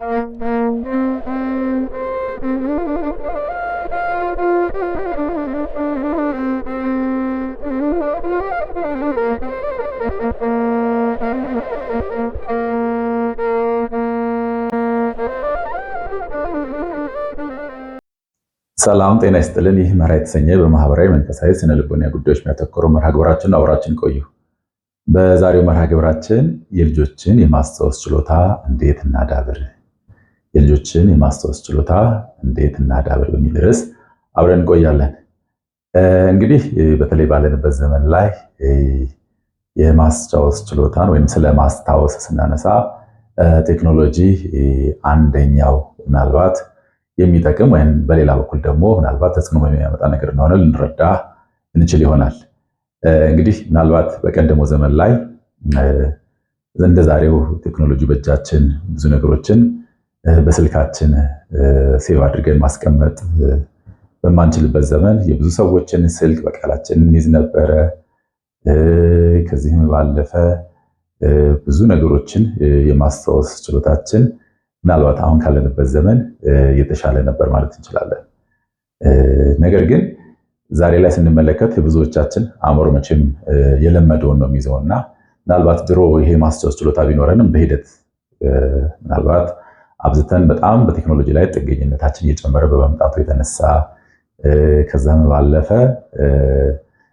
ሰላም ጤና ይስጥልን። ይህ መራ የተሰኘ በማህበራዊ መንፈሳዊ ስነ ልቦና ጉዳዮች የሚያተኮረው መርሃ ግብራችን፣ አብራችን ቆዩ። በዛሬው መርሃ ግብራችን የልጆችን የማስታወስ ችሎታ እንዴት እናዳብር፣ የልጆችን የማስታወስ ችሎታ እንዴት እናዳብር በሚል ርዕስ አብረን እንቆያለን። እንግዲህ በተለይ ባለንበት ዘመን ላይ የማስታወስ ችሎታን ወይም ስለ ማስታወስ ስናነሳ ቴክኖሎጂ አንደኛው ምናልባት የሚጠቅም ወይም በሌላ በኩል ደግሞ ምናልባት ተጽዕኖ የሚያመጣ ነገር እንደሆነ ልንረዳ እንችል ይሆናል። እንግዲህ ምናልባት በቀደመው ዘመን ላይ እንደ ዛሬው ቴክኖሎጂ በእጃችን ብዙ ነገሮችን በስልካችን save አድርገን ማስቀመጥ በማንችልበት ዘመን የብዙ ሰዎችን ስልክ በቃላችን እንይዝ ነበረ። ከዚህም ባለፈ ብዙ ነገሮችን የማስታወስ ችሎታችን ምናልባት አሁን ካለንበት ዘመን የተሻለ ነበር ማለት እንችላለን። ነገር ግን ዛሬ ላይ ስንመለከት የብዙዎቻችን አእምሮ መቼም የለመደውን ነው የሚይዘው እና ምናልባት ድሮ ይሄ ማስታወስ ችሎታ ቢኖረንም በሂደት ምናልባት አብዝተን በጣም በቴክኖሎጂ ላይ ጥገኝነታችን እየጨመረ በመምጣቱ የተነሳ፣ ከዛም ባለፈ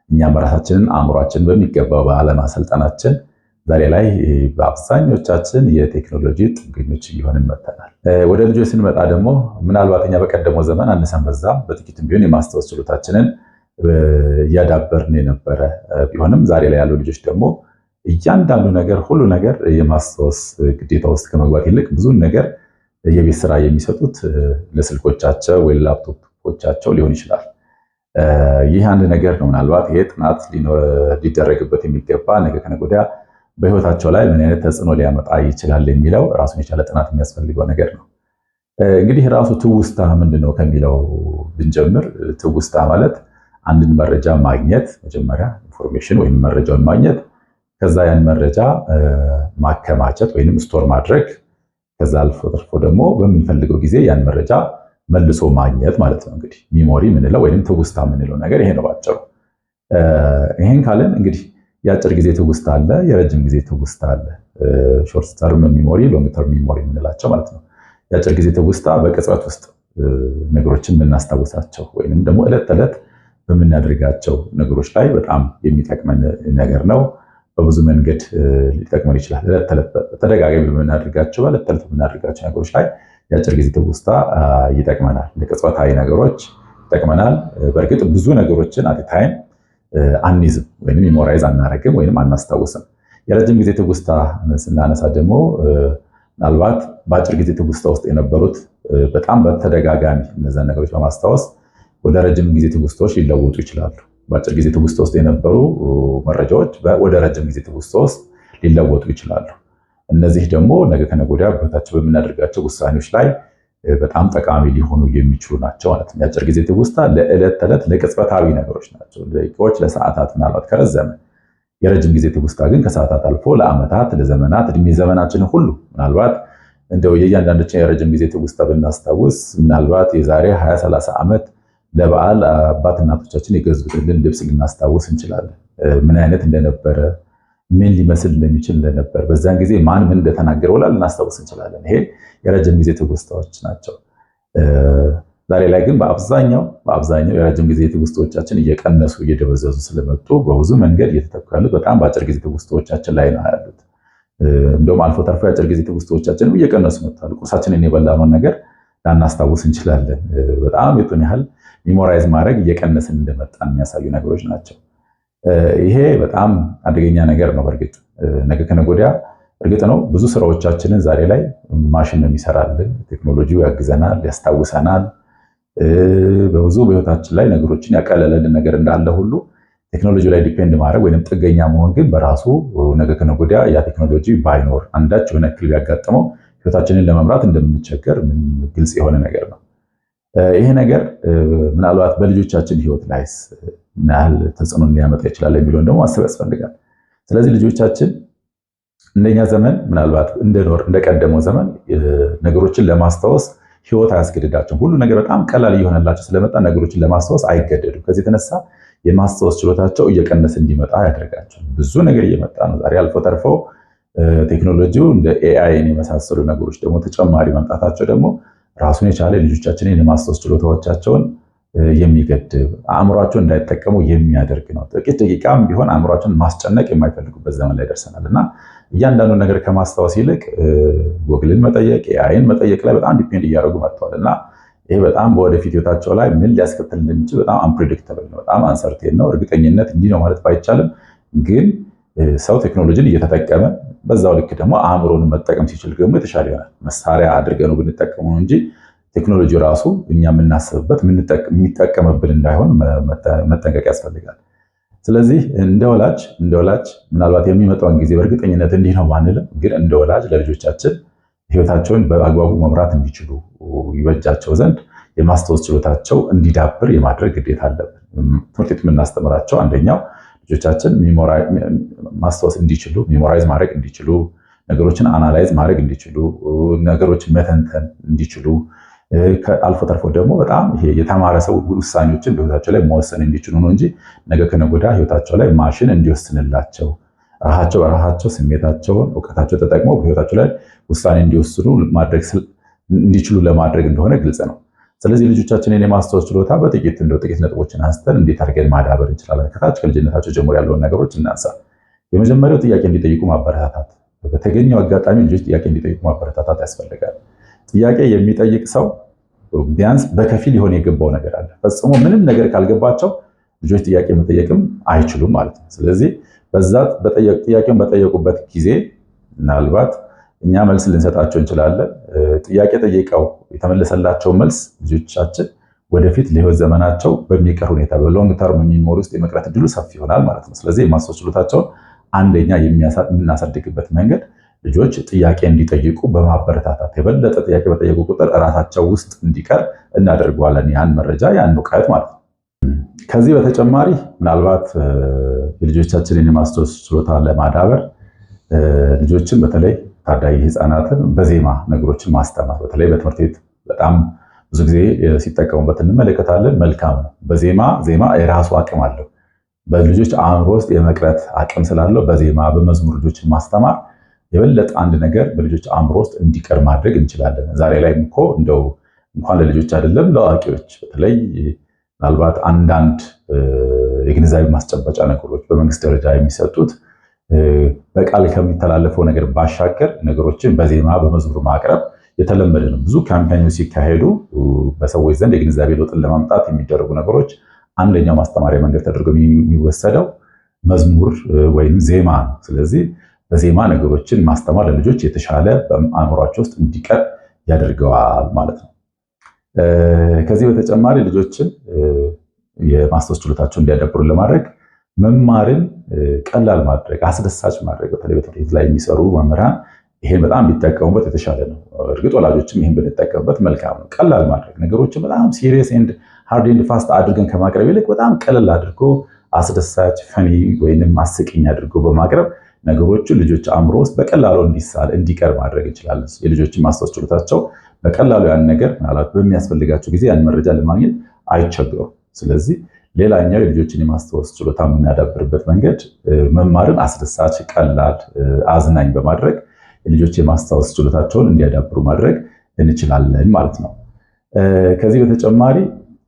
እኛም ራሳችንን አእምሯችንን በሚገባው ባለማሰልጠናችን ዛሬ ላይ በአብዛኞቻችን የቴክኖሎጂ ጥገኞች እየሆንን መጥተናል። ወደ ልጆች ስንመጣ ደግሞ ምናልባት እኛ በቀደመው ዘመን አነሰን በዛም በጥቂትም ቢሆን የማስታወስ ችሎታችንን እያዳበርን የነበረ ቢሆንም፣ ዛሬ ላይ ያሉ ልጆች ደግሞ እያንዳንዱ ነገር ሁሉ ነገር የማስታወስ ግዴታ ውስጥ ከመግባት ይልቅ ብዙ ነገር የቤት ስራ የሚሰጡት ለስልኮቻቸው ወይ ላፕቶፖቻቸው ሊሆን ይችላል። ይህ አንድ ነገር ነው። ምናልባት ይሄ ጥናት ሊደረግበት የሚገባ፣ ነገ ከነገ ወዲያ በህይወታቸው ላይ ምን አይነት ተጽዕኖ ሊያመጣ ይችላል የሚለው ራሱን የቻለ ጥናት የሚያስፈልገው ነገር ነው። እንግዲህ ራሱ ትውስታ ምንድን ነው ከሚለው ብንጀምር፣ ትውስታ ማለት አንድን መረጃ ማግኘት፣ መጀመሪያ information ወይም መረጃውን ማግኘት፣ ከዛ ያን መረጃ ማከማቸት ወይም store ማድረግ፣ ከዛ አልፎ ተርፎ ደግሞ በምንፈልገው ጊዜ ያን መረጃ መልሶ ማግኘት ማለት ነው። እንግዲህ memory የምንለው ወይም ትውስታ የምንለው ነገር ይሄ ነው ባጭሩ። ይሄን ካለን እንግዲህ የአጭር ጊዜ ትውስታ አለ፣ የረጅም ጊዜ ትውስታ አለ። Short term memory፣ long term memory የምንላቸው ማለት ነው። የአጭር ጊዜ ትውስታ በቅጽበት ውስጥ ነገሮችን የምናስታውሳቸው ወይንም ደግሞ ዕለት ተዕለት በምናደርጋቸው ነገሮች ላይ በጣም የሚጠቅመን ነገር ነው። በብዙ መንገድ ሊጠቅመን ይችላል። ዕለት ተዕለት በተደጋጋሚ በምናደርጋቸው፣ በዕለት ተዕለት በምናደርጋቸው ነገሮች ላይ የአጭር ጊዜ ትውስታ ይጠቅመናል። ለቅጽበታዊ ነገሮች ይጠቅመናል። በእርግጥ ብዙ ነገሮችን at a time አንይዝም ወይም memorize አናረግም ወይም አናስታውስም። የረጅም ጊዜ ትውስታ ስናነሳ ደግሞ ምናልባት በአጭር ጊዜ ትውስታ ውስጥ የነበሩት በጣም በተደጋጋሚ እነዛን ነገሮች በማስታወስ ወደ ረጅም ጊዜ ትውስታዎች ሊለወጡ ይችላሉ። በአጭር ጊዜ ትውስታ ውስጥ የነበሩ መረጃዎች ወደ ረጅም ጊዜ ትውስታ ውስጥ ሊለወጡ ይችላሉ። እነዚህ ደግሞ ነገ ከነገ ወዲያ በህይወታቸው በምናደርጋቸው ውሳኔዎች ላይ በጣም ጠቃሚ ሊሆኑ የሚችሉ ናቸው ማለት ነው። የአጭር ጊዜ ትውስታ ለዕለት ተዕለት ለቅጽበታዊ ነገሮች ናቸው፣ ለደቂቃዎች፣ ለሰዓታት ምናልባት ከረዘመ። የረጅም ጊዜ ትውስታ ግን ከሰዓታት አልፎ ለዓመታት፣ ለዘመናት፣ እድሜ ዘመናችንን ሁሉ፣ ምናልባት እንደው የእያንዳንዳችን የረጅም ጊዜ ትውስታ ብናስታውስ ምናልባት የዛሬ 20 30 ዓመት ለበዓል አባት እናቶቻችን የገዙልን ልብስ ልናስታውስ እንችላለን። ምን አይነት እንደነበረ፣ ምን ሊመስል እንደሚችል እንደነበር፣ በዛን ጊዜ ማን ምን እንደተናገረ ወላ ልናስታውስ እንችላለን። ይሄ የረጅም ጊዜ ትውስታዎች ናቸው። ዛሬ ላይ ግን በአብዛኛው የረጅም ጊዜ ትውስታዎቻችን እየቀነሱ እየደበዘዙ ስለመጡ በብዙ መንገድ እየተተኩ ያሉት በጣም በአጭር ጊዜ ትውስታዎቻችን ላይ ነው ያሉት። እንደውም አልፎ ተርፎ የአጭር ጊዜ ትውስታዎቻችንም እየቀነሱ መጥተዋል። ቁርሳችንን የበላነውን ነገር ላናስታውስ እንችላለን። በጣም የቱን ያህል memorize ማድረግ እየቀነስን እንደመጣን የሚያሳዩ ነገሮች ናቸው። ይሄ በጣም አደገኛ ነገር ነው። በእርግጥ ነገ ከነገ ወዲያ እርግጥ ነው ብዙ ስራዎቻችንን ዛሬ ላይ ማሽን ነው የሚሰራልን። ቴክኖሎጂው ያግዘናል፣ ያስታውሰናል። በብዙ በህይወታችን ላይ ነገሮችን ያቀለለልን ነገር እንዳለ ሁሉ ቴክኖሎጂ ላይ depend ማድረግ ወይም ጥገኛ መሆን ግን በራሱ ነገ ከነገ ወዲያ ያ ቴክኖሎጂ ባይኖር፣ አንዳች የሆነ እክል ቢያጋጥመው ህይወታችንን ለመምራት እንደምንቸገር ምንም ግልጽ የሆነ ነገር ነው። ይሄ ነገር ምናልባት በልጆቻችን ህይወት ላይስ ምን ያህል ተጽዕኖ ሊያመጣ ይችላል የሚለውን ደግሞ ማሰብ ያስፈልጋል። ስለዚህ ልጆቻችን እንደኛ ዘመን ምናልባት እንደኖር እንደቀደመው ዘመን ነገሮችን ለማስታወስ ህይወት አያስገድዳቸውም። ሁሉ ነገር በጣም ቀላል እየሆነላቸው ስለመጣ ነገሮችን ለማስታወስ አይገደዱም። ከዚህ የተነሳ የማስታወስ ችሎታቸው እየቀነሰ እንዲመጣ ያደርጋቸው። ብዙ ነገር እየመጣ ነው ዛሬ። አልፎ ተርፎ ቴክኖሎጂው እንደ AI ን የመሳሰሉ ነገሮች ደግሞ ተጨማሪ መምጣታቸው ደግሞ ራሱን የቻለ ልጆቻችንን የማስታወስ ችሎታዎቻቸውን የሚገድብ፣ አእምሯቸውን እንዳይጠቀሙ የሚያደርግ ነው። ጥቂት ደቂቃም ቢሆን አእምሯቸውን ማስጨነቅ የማይፈልጉበት ዘመን ላይ ደርሰናል እና እያንዳንዱ ነገር ከማስታወስ ይልቅ ጎግልን መጠየቅ፣ AI ን መጠየቅ ላይ በጣም depend እያደረጉ መጥተዋል እና ይሄ በጣም በወደፊት ህይወታቸው ላይ ምን ሊያስከትል እንደሚችል በጣም unpredictable ነው፣ በጣም uncertain ነው። እርግጠኝነት እንዲህ ነው ማለት ባይቻልም ግን ሰው ቴክኖሎጂን እየተጠቀመ በዛው ልክ ደግሞ አእምሮን መጠቀም ሲችል ደግሞ የተሻለ ይሆናል። መሳሪያ አድርገን ብንጠቀመው እንጂ ቴክኖሎጂ ራሱ እኛ የምናስብበት የሚጠቀምብን እንዳይሆን መጠንቀቅ ያስፈልጋል። ስለዚህ እንደ ወላጅ ምናልባት የሚመጣውን ጊዜ በእርግጠኝነት እንዲህ ነው ባንልም፣ ግን እንደ ወላጅ ለልጆቻችን ህይወታቸውን በአግባቡ መምራት እንዲችሉ ይበጃቸው ዘንድ የማስታወስ ችሎታቸው እንዲዳብር የማድረግ ግዴታ አለብን። ትምህርት ቤት የምናስተምራቸው አንደኛው ልጆቻችን ማስታወስ እንዲችሉ፣ memorize ማድረግ እንዲችሉ፣ ነገሮችን analyze ማድረግ እንዲችሉ፣ ነገሮችን መተንተን እንዲችሉ፣ አልፎ ተርፎ ደግሞ በጣም ይሄ የተማረ ሰው ውሳኔዎችን በህይወታቸው ላይ መወሰን እንዲችሉ ነው እንጂ ነገ ከነገ ወዲያ ህይወታቸው ላይ ማሽን እንዲወስንላቸው፣ ራሳቸው በራሳቸው ስሜታቸውን፣ እውቀታቸው ተጠቅመው በህይወታቸው ላይ ውሳኔ እንዲወስኑ ማድረግ እንዲችሉ ለማድረግ እንደሆነ ግልጽ ነው። ስለዚህ ልጆቻችንን የማስታወስ ችሎታ በጥቂት እንደው ጥቂት ነጥቦችን አንስተን እንዴት አድርገን ማዳበር እንችላለን? ከታች ከልጅነታቸው ጀምሮ ያለውን ነገሮች እናንሳ። የመጀመሪያው ጥያቄ እንዲጠይቁ ማበረታታት። በተገኘው አጋጣሚ ልጆች ጥያቄ እንዲጠይቁ ማበረታታት ያስፈልጋል። ጥያቄ የሚጠይቅ ሰው ቢያንስ በከፊል የሆነ የገባው ነገር አለ። ፈጽሞ ምንም ነገር ካልገባቸው ልጆች ጥያቄ መጠየቅም አይችሉም ማለት ነው። ስለዚህ በዛ ጥያቄውን በጠየቁበት ጊዜ ምናልባት እኛ መልስ ልንሰጣቸው እንችላለን። ጥያቄ ጠይቀው የተመለሰላቸው መልስ ልጆቻችን ወደፊት ለህይወት ዘመናቸው በሚቀር ሁኔታ በ long term memory ውስጥ የመቅረት እድሉ ሰፊ ይሆናል ማለት ነው። ስለዚህ የማስታወስ ችሎታቸውን አንደኛ የምናሳድግበት መንገድ ልጆች ጥያቄ እንዲጠይቁ በማበረታታት፣ የበለጠ ጥያቄ በጠየቁ ቁጥር እራሳቸው ውስጥ እንዲቀር እናደርገዋለን ያን መረጃ፣ ያን እውቀት ማለት ነው። ከዚህ በተጨማሪ ምናልባት የልጆቻችንን የማስታወስ ችሎታ ለማዳበር ልጆችን፣ በተለይ ታዳጊ ህፃናትን በዜማ ነገሮችን ማስተማር በተለይ በትምህርት ቤት በጣም ብዙ ጊዜ ሲጠቀሙበት እንመለከታለን። መልካም ነው። በዜማ፣ ዜማ የራሱ አቅም አለው። በልጆች አእምሮ ውስጥ የመቅረት አቅም ስላለው በዜማ፣ በመዝሙር ልጆችን ማስተማር የበለጠ አንድ ነገር በልጆች አእምሮ ውስጥ እንዲቀር ማድረግ እንችላለን። ዛሬ ላይም እኮ እንደው እንኳን ለልጆች አይደለም ለአዋቂዎች፣ በተለይ ምናልባት አንዳንድ የግንዛቤ ማስጨበጫ ነገሮች በመንግስት ደረጃ የሚሰጡት በቃል ከሚተላለፈው ነገር ባሻገር ነገሮችን በዜማ፣ በመዝሙር ማቅረብ የተለመደ ነው። ብዙ campaign ኦች ሲካሄዱ በሰዎች ዘንድ የግንዛቤ ለውጥን ለማምጣት የሚደረጉ ነገሮች አንደኛው ማስተማሪያ መንገድ ተደርጎ የሚወሰደው መዝሙር ወይም ዜማ ነው። ስለዚህ በዜማ ነገሮችን ማስተማር ለልጆች የተሻለ በአእምሯቸው ውስጥ እንዲቀር ያደርገዋል ማለት ነው። ከዚህ በተጨማሪ ልጆችን የማስታወስ ችሎታቸውን እንዲያዳብሩ ለማድረግ መማርን ቀላል ማድረግ፣ አስደሳች ማድረግ፣ በተለይ በትምህርት ቤት ላይ የሚሰሩ መምህራን ይሄን በጣም ቢጠቀሙበት የተሻለ ነው። እርግጥ ወላጆችም ይሄን ብንጠቀምበት መልካም ነው። ቀላል ማድረግ፣ ነገሮችን በጣም serious and hard and fast አድርገን ከማቅረብ ይልቅ በጣም ቀለል አድርጎ፣ አስደሳች፣ funny ወይንም አስቂኝ አድርጎ በማቅረብ ነገሮችን ልጆች አእምሮ ውስጥ በቀላሉ እንዲሳል፣ እንዲቀር ማድረግ እንችላለን። የልጆችን ማስታወስ ችሎታቸው በቀላሉ ያን ነገር ምናልባት በሚያስፈልጋቸው ጊዜ ያን መረጃ ለማግኘት አይቸገሩም። ስለዚህ ሌላኛው የልጆችን የማስታወስ ችሎታ የምናዳብርበት መንገድ መማርን አስደሳች፣ ቀላል፣ አዝናኝ በማድረግ የልጆች የማስታወስ ችሎታቸውን እንዲያዳብሩ ማድረግ እንችላለን ማለት ነው። ከዚህ በተጨማሪ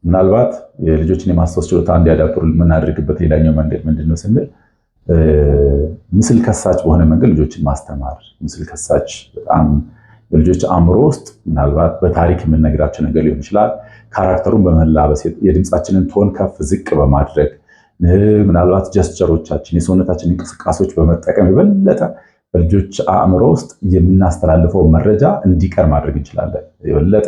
ምናልባት የልጆችን የማስታወስ ችሎታ እንዲያዳብሩ የምናደርግበት ሌላኛው መንገድ ምንድን ነው ስንል ምስል ከሳች በሆነ መንገድ ልጆችን ማስተማር። ምስል ከሳች በጣም በልጆች አእምሮ ውስጥ ምናልባት በታሪክ የምንነግራቸው ነገር ሊሆን ይችላል። Character ኡን በመላበስ፣ የድምፃችንን tone ከፍ ዝቅ በማድረግ፣ ምናልባት gesture ኦቻችን፣ የሰውነታችን እንቅስቃሴዎች በመጠቀም የበለጠ በልጆች አእምሮ ውስጥ የምናስተላልፈው መረጃ እንዲቀር ማድረግ እንችላለን። የበለጠ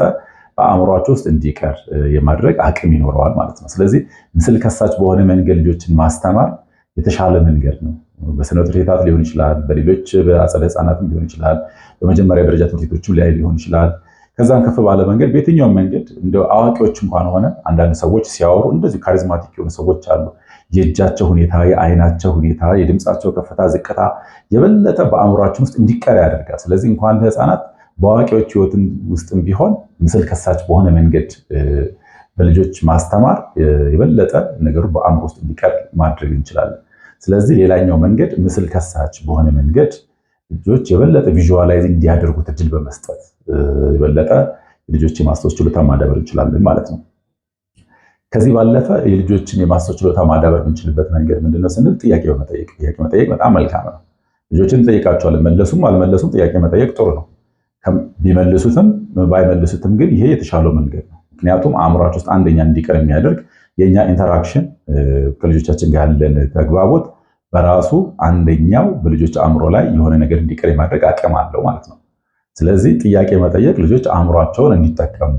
በአእምሯቸው ውስጥ እንዲቀር የማድረግ አቅም ይኖረዋል ማለት ነው። ስለዚህ ምስል ከሳች በሆነ መንገድ ልጆችን ማስተማር የተሻለ መንገድ ነው። በስነ ትምህርት ሊሆን ይችላል፣ በሌሎች በአጸደ ህፃናትም ሊሆን ይችላል፣ በመጀመሪያ ደረጃ ትምህርት ቤቶችም ላይ ሊሆን ይችላል። ከዛም ከፍ ባለ መንገድ በየትኛውም መንገድ እንደ አዋቂዎች እንኳን ሆነ አንዳንድ ሰዎች ሲያወሩ እንደዚሁ charismatic የሆኑ ሰዎች አሉ። የእጃቸው ሁኔታ፣ የአይናቸው ሁኔታ፣ የድምፃቸው ከፍታ ዝቅታ የበለጠ በአእምሯችን ውስጥ እንዲቀር ያደርጋል። ስለዚህ እንኳን ለህፃናት በአዋቂዎች ህይወት ውስጥም ቢሆን ምስል ከሳች በሆነ መንገድ በልጆች ማስተማር የበለጠ ነገሩ በአእምሮ ውስጥ እንዲቀር ማድረግ እንችላለን። ስለዚህ ሌላኛው መንገድ ምስል ከሳች በሆነ መንገድ ልጆች የበለጠ visualize እንዲያደርጉት እድል በመስጠት የበለጠ ልጆች የማስታወስ ችሎታ ማዳበር እንችላለን ማለት ነው። ከዚህ ባለፈ የልጆችን የማስታወስ ችሎታ ማዳበር የምንችልበት መንገድ ምንድነው ስንል ጥያቄ በመጠየቅ። ጥያቄ መጠየቅ በጣም መልካም ነው። ልጆችን እንጠይቃቸዋለን። መለሱም አልመለሱም ጥያቄ መጠየቅ ጥሩ ነው። ቢመልሱትም ባይመልሱትም ግን ይሄ የተሻለው መንገድ ነው። ምክንያቱም አእምሯቸው ውስጥ አንደኛ እንዲቀር የሚያደርግ የኛ interaction፣ ከልጆቻችን ጋር ያለን ተግባቦት በራሱ አንደኛው በልጆች አእምሮ ላይ የሆነ ነገር እንዲቀር የማድረግ አቅም አለው ማለት ነው። ስለዚህ ጥያቄ መጠየቅ ልጆች አእምሯቸውን እንዲጠቀሙ፣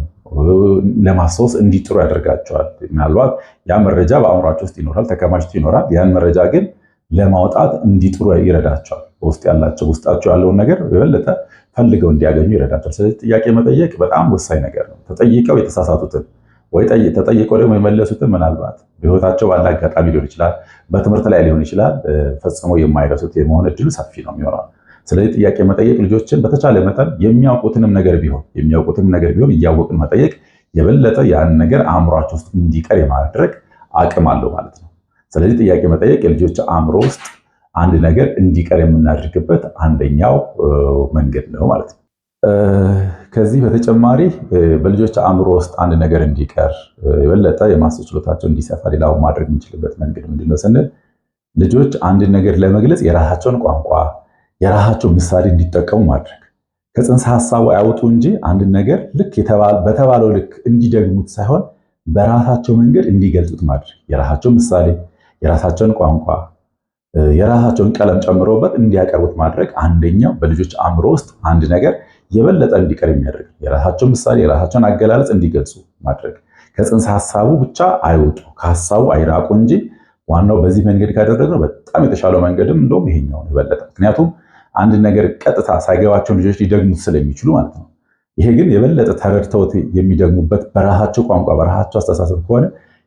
ለማስታወስ እንዲጥሩ ያደርጋቸዋል። ምናልባት ያ መረጃ በአእምሯቸው ውስጥ ይኖራል፣ ተከማችቶ ይኖራል። ያን መረጃ ግን ለማውጣት እንዲጥሩ ይረዳቸዋል። ውስጥ ያላቸው ውስጣቸው ያለውን ነገር የበለጠ ፈልገው እንዲያገኙ ይረዳቸዋል። ስለዚህ ጥያቄ መጠየቅ በጣም ወሳኝ ነገር ነው። ተጠይቀው የተሳሳቱትን ወይ ተጠይቀው ደግሞ የመለሱትን ምናልባት በህይወታቸው ባለ አጋጣሚ ሊሆን ይችላል፣ በትምህርት ላይ ሊሆን ይችላል፣ ፈጽሞ የማይረሱት የመሆን እድሉ ሰፊ ነው የሚሆነው። ስለዚህ ጥያቄ መጠየቅ ልጆችን በተቻለ መጠን የሚያውቁትንም ነገር ቢሆን እያወቅን መጠየቅ የበለጠ ያን ነገር አእምሯቸው ውስጥ እንዲቀር የማድረግ አቅም አለው ማለት ነው። ስለዚህ ጥያቄ መጠየቅ የልጆች አእምሮ ውስጥ አንድ ነገር እንዲቀር የምናደርግበት አንደኛው መንገድ ነው ማለት ነው። ከዚህ በተጨማሪ በልጆች አእምሮ ውስጥ አንድ ነገር እንዲቀር፣ የበለጠ የማሰብ ችሎታቸው እንዲሰፋ ሌላው ማድረግ የምንችልበት መንገድ ምንድነው ስንል ልጆች አንድ ነገር ለመግለጽ የራሳቸውን ቋንቋ፣ የራሳቸው ምሳሌ እንዲጠቀሙ ማድረግ። ከጽንሰ ሀሳቡ አያውጡ እንጂ አንድ ነገር ልክ በተባለው ልክ እንዲደግሙት ሳይሆን በራሳቸው መንገድ እንዲገልጹት ማድረግ፣ የራሳቸው ምሳሌ፣ የራሳቸውን ቋንቋ፣ የራሳቸውን ቀለም ጨምረውበት እንዲያቀርቡት ማድረግ አንደኛው በልጆች አእምሮ ውስጥ አንድ ነገር የበለጠ እንዲቀር የሚያደርግ፣ የራሳቸው ምሳሌ፣ የራሳቸውን አገላለጽ እንዲገልጹ ማድረግ። ከጽንሰ ሀሳቡ ብቻ አይውጡ፣ ከሀሳቡ አይራቁ እንጂ ዋናው በዚህ መንገድ ካደረግነው በጣም የተሻለው መንገድም እንደውም ይሄኛው ነው የበለጠ። ምክንያቱም አንድ ነገር ቀጥታ ሳይገባቸው ልጆች ሊደግሙት ስለሚችሉ ማለት ነው። ይሄ ግን የበለጠ ተረድተውት የሚደግሙበት በራሳቸው ቋንቋ፣ በራሳቸው አስተሳሰብ ከሆነ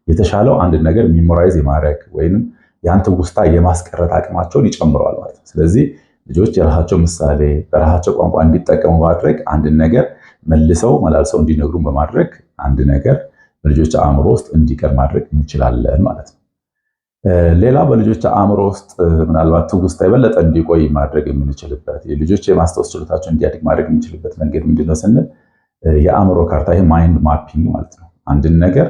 የተሻለው አንድ ነገር memorize የማድረግ ወይንም ያን ትውስታ የማስቀረት አቅማቸውን ይጨምረዋል ማለት ነው። ስለዚህ ልጆች የራሳቸው ምሳሌ፣ በራሳቸው ቋንቋ እንዲጠቀሙ ማድረግ፣ አንድ ነገር መልሰው መላልሰው እንዲነግሩን በማድረግ አንድ ነገር በልጆች አእምሮ ውስጥ እንዲቀር ማድረግ እንችላለን ማለት ነው። ሌላ በልጆች አእምሮ ውስጥ ምናልባት ትውስታ የበለጠ እንዲቆይ ማድረግ የምንችልበት፣ የልጆች የማስታወስ ችሎታቸው እንዲያድግ ማድረግ የምንችልበት መንገድ ምንድነው ስንል የአእምሮ ካርታ፣ ይሄ mind mapping ማለት ነው። አንድን ነገር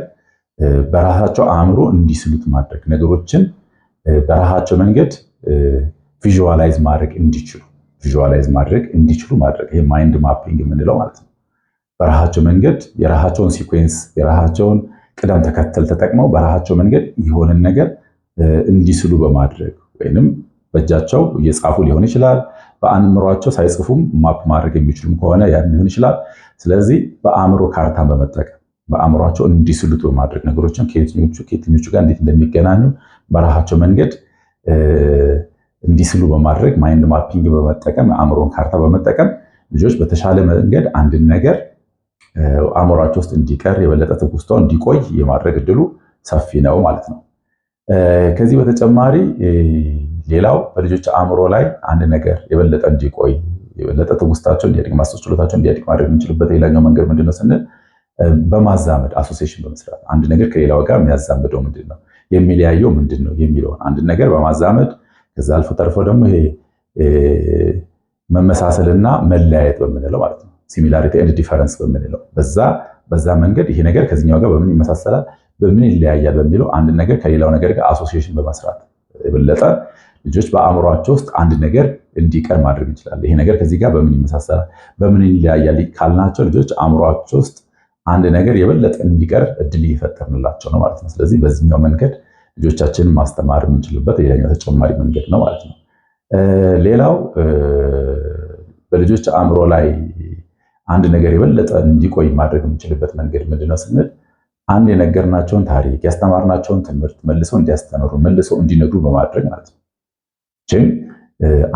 በራሳቸው አእምሮ እንዲስሉት ማድረግ፣ ነገሮችን በራሳቸው መንገድ visualize ማድረግ እንዲችሉ ማድረግ፣ ይሄ mind mapping የምንለው ማለት ነው። በራሳቸው መንገድ የራሳቸውን sequence፣ የራሳቸውን ቅደም ተከተል ተጠቅመው በራሳቸው መንገድ የሆነን ነገር እንዲስሉ በማድረግ ወይንም በእጃቸው እየጻፉ ሊሆን ይችላል። በአእምሯቸው ሳይጽፉም map ማድረግ የሚችሉም ከሆነ ያ ሊሆን ይችላል። ስለዚህ በአእምሮ ካርታን በመጠቀም በአእምሯቸው እንዲስሉት በማድረግ፣ ነገሮችን ከየትኞቹ ከየትኞቹ ጋር እንዴት እንደሚገናኙ በራሳቸው መንገድ እንዲስሉ በማድረግ፣ mind mapping በመጠቀም፣ አእምሮን ካርታ በመጠቀም ልጆች በተሻለ መንገድ አንድን ነገር አእምሯቸው ውስጥ እንዲቀር፣ የበለጠ ትውስታው እንዲቆይ የማድረግ እድሉ ሰፊ ነው ማለት ነው። ከዚህ በተጨማሪ ሌላው በልጆች አእምሮ ላይ አንድ ነገር የበለጠ እንዲቆይ፣ የበለጠ ትውስታቸው እንዲያድግ፣ ማስታወስ ችሎታቸው እንዲያድግ ማድረግ የምንችልበት ሌላኛው መንገድ ምንድነው ስንል በማዛመድ፣ association በመስራት፣ አንድ ነገር ከሌላው ጋር የሚያዛምደው ምንድን ነው፣ የሚለያየው ምንድን ነው የሚለውን አንድ ነገር በማዛመድ፣ ከዛ አልፎ ተርፎ ደግሞ ይሄ መመሳሰልና መለያየት በምንለው ማለት ነው። Similarity and difference በምንለው በዛ መንገድ ይሄ ነገር ከዚህኛው ጋር በምን ይመሳሰላል፣ በምን ይለያያል በሚለው አንድ ነገር ከሌላው ነገር ጋር association በመስራት የበለጠ ልጆች በአእምሯቸው ውስጥ አንድ ነገር እንዲቀር ማድረግ እንችላለን። ይሄ ነገር ከዚህ ጋር በምን ይመሳሰላል፣ በምን ይለያያል ካልናቸው ልጆች አእምሯቸው ውስጥ አንድ ነገር የበለጠ እንዲቀር እድል እየፈጠርንላቸው ነው ማለት ነው። ስለዚህ በዚህኛው መንገድ ልጆቻችንን ማስተማር የምንችልበት ሌላኛው ተጨማሪ መንገድ ነው ማለት ነው። ሌላው በልጆች አእምሮ ላይ አንድ ነገር የበለጠ እንዲቆይ ማድረግ የምንችልበት መንገድ ምንድነው ስንል አንድ የነገርናቸውን ታሪክ፣ ያስተማርናቸውን ትምህርት መልሰው እንዲያስተምሩ፣ መልሰው እንዲነግሩ በማድረግ ማለት ነው።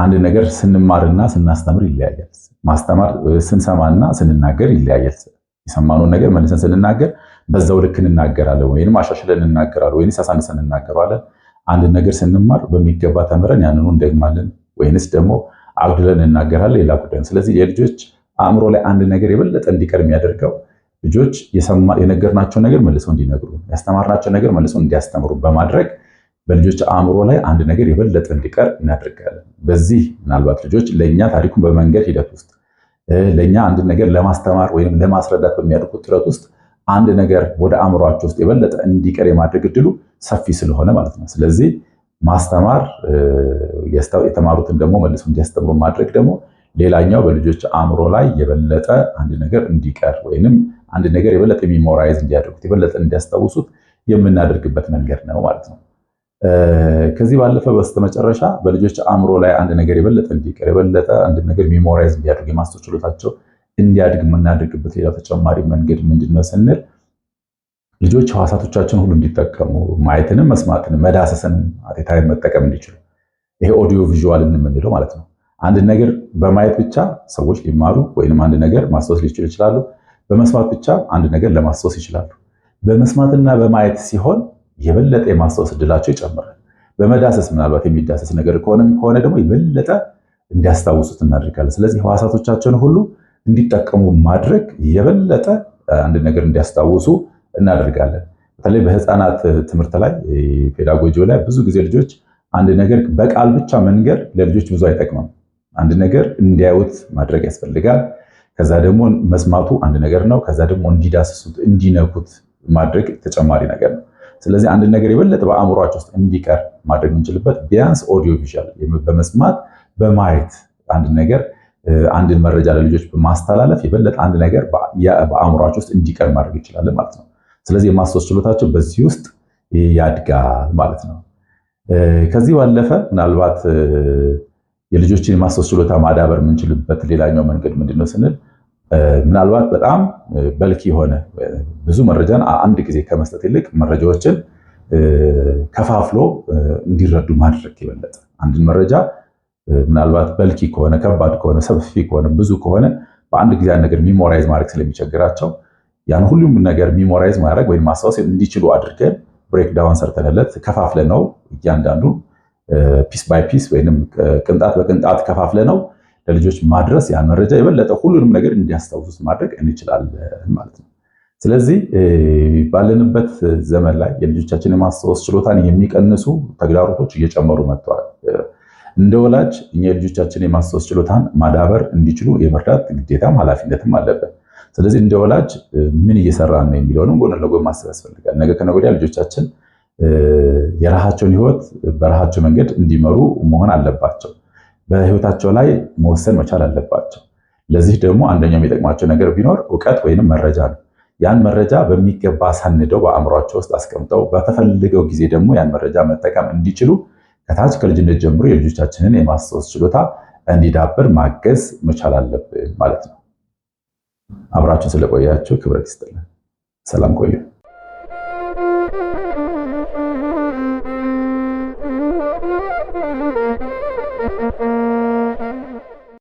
አንድ ነገር ስንማርና ስናስተምር ይለያያል። ማስተማር ስንሰማና ስንናገር ይለያያል። የሰማነውን ነገር መልሰን ስንናገር በዛው ልክ እንናገራለን ወይንም አሻሽለን እንናገራለን ወይንም አሳንሰን እንናገረዋለን። አንድ ነገር ስንማር በሚገባ ተምረን ያንኑ እንደግማለን ወይንስ ደግሞ አጉድለን እንናገራለን? ሌላ ጉዳይ ነው። ስለዚህ የልጆች አእምሮ ላይ አንድ ነገር የበለጠ እንዲቀር የሚያደርገው ልጆች የነገርናቸው ነገር መልሰው እንዲነግሩ፣ ያስተማርናቸው ነገር መልሰው እንዲያስተምሩ በማድረግ በልጆች አእምሮ ላይ አንድ ነገር የበለጠ እንዲቀር እናደርጋለን። በዚህ ምናልባት ልጆች ለእኛ ታሪኩን በመንገድ ሂደት ውስጥ፣ ለእኛ አንድ ነገር ለማስተማር ወይም ለማስረዳት በሚያደርጉት ጥረት ውስጥ አንድ ነገር ወደ አእምሯቸው ውስጥ የበለጠ እንዲቀር የማድረግ እድሉ ሰፊ ስለሆነ ማለት ነው። ስለዚህ ማስተማር፣ የተማሩትን ደግሞ መልሰው እንዲያስተምሩ ማድረግ ደግሞ ሌላኛው በልጆች አእምሮ ላይ የበለጠ አንድ ነገር እንዲቀር ወይንም አንድ ነገር የበለጠ memorize እንዲያደርጉት፣ የበለጠ እንዲያስታውሱት የምናደርግበት መንገድ ነው ማለት ነው። ከዚህ ባለፈ በስተመጨረሻ በልጆች አእምሮ ላይ አንድ ነገር የበለጠ እንዲቀር፣ የበለጠ አንድ ነገር memorize እንዲያደርጉ፣ የማስታወስ ችሎታቸው እንዲያድግ የምናደርግበት ሌላው ተጨማሪ መንገድ ምንድነው ስንል ልጆች ሕዋሳቶቻቸውን ሁሉ እንዲጠቀሙ፣ ማየትንም፣ መስማትንም፣ መዳሰስንም at a time መጠቀም እንዲችሉ፣ ይሄ audio visual የምንለው ማለት ነው። አንድ ነገር በማየት ብቻ ሰዎች ሊማሩ ወይንም አንድ ነገር ማስታወስ ሊችሉ ይችላሉ። በመስማት ብቻ አንድ ነገር ለማስታወስ ይችላሉ። በመስማትና በማየት ሲሆን የበለጠ የማስታወስ እድላቸው ይጨምራል። በመዳሰስ፣ ምናልባት የሚዳሰስ ነገር ከሆነ ደግሞ የበለጠ እንዲያስታውሱት እናደርጋለን። ስለዚህ ሕዋሳቶቻቸውን ሁሉ እንዲጠቀሙ ማድረግ የበለጠ አንድ ነገር እንዲያስታውሱ እናደርጋለን። በተለይ በህፃናት ትምህርት ላይ፣ pedagogy ላይ ብዙ ጊዜ ልጆች አንድ ነገር በቃል ብቻ መንገር ለልጆች ብዙ አይጠቅምም። አንድ ነገር እንዲያዩት ማድረግ ያስፈልጋል። ከዛ ደግሞ መስማቱ አንድ ነገር ነው። ከዛ ደግሞ እንዲዳስሱት፣ እንዲነኩት ማድረግ ተጨማሪ ነገር ነው። ስለዚህ አንድ ነገር የበለጠ በአእምሯቸው ውስጥ እንዲቀር ማድረግ የምንችልበት ቢያንስ audio visual፣ በመስማት በማየት አንድ ነገር፣ አንድን መረጃ ለልጆች በማስተላለፍ የበለጠ አንድ ነገር በአእምሯቸው ውስጥ እንዲቀር ማድረግ ይችላል ማለት ነው። ስለዚህ የማስታወስ ችሎታቸው በዚህ ውስጥ ያድጋል ማለት ነው። ከዚህ ባለፈ ምናልባት የልጆችን የማስታወስ ችሎታ ማዳበር የምንችልበት ሌላኛው መንገድ ምንድነው ስንል ምናልባት በጣም bulky የሆነ ብዙ መረጃን አንድ ጊዜ ከመስጠት ይልቅ መረጃዎችን ከፋፍሎ እንዲረዱ ማድረግ። የበለጠ አንድን መረጃ ምናልባት bulky ከሆነ፣ ከባድ ከሆነ፣ ሰፊ ከሆነ፣ ብዙ ከሆነ በአንድ ጊዜ ያን ነገር memorize ማድረግ ስለሚቸግራቸው ያን ሁሉም ነገር memorize ማድረግ ወይም ማስታወስ እንዲችሉ አድርገን breakdown ሰርተንለት ከፋፍለን ነው፣ እያንዳንዱ piece by piece ወይም ቅንጣት በቅንጣት ከፋፍለን ነው ለልጆች ማድረስ፣ ያን መረጃ የበለጠ ሁሉንም ነገር እንዲያስታውሱት ማድረግ እንችላለን ማለት ነው። ስለዚህ ባለንበት ዘመን ላይ የልጆቻችን የማስታወስ ችሎታን የሚቀንሱ ተግዳሮቶች እየጨመሩ መጥተዋል። እንደ ወላጅ እኛ የልጆቻችን የማስታወስ ችሎታን ማዳበር እንዲችሉ የመርዳት ግዴታም ኃላፊነትም አለብን። ስለዚህ እንደ ወላጅ ምን እየሰራን ነው የሚለውንም ጎን ለጎን ማሰብ ያስፈልጋል። ነገ ከነገ ወዲያ ልጆቻችን የራሳቸውን ህይወት በራሳቸው መንገድ እንዲመሩ መሆን አለባቸው። በህይወታቸው ላይ መወሰን መቻል አለባቸው። ለዚህ ደግሞ አንደኛው የሚጠቅማቸው ነገር ቢኖር እውቀት ወይንም መረጃ ነው። ያን መረጃ በሚገባ ሰንደው በአእምሯቸው ውስጥ አስቀምጠው በተፈለገው ጊዜ ደግሞ ያን መረጃ መጠቀም እንዲችሉ ከታች ከልጅነት ጀምሮ የልጆቻችንን የማስታወስ ችሎታ እንዲዳብር ማገዝ መቻል አለብን ማለት ነው። አብራችሁን ስለቆያችሁ ክብረት ይስጥልን። ሰላም ቆዩ።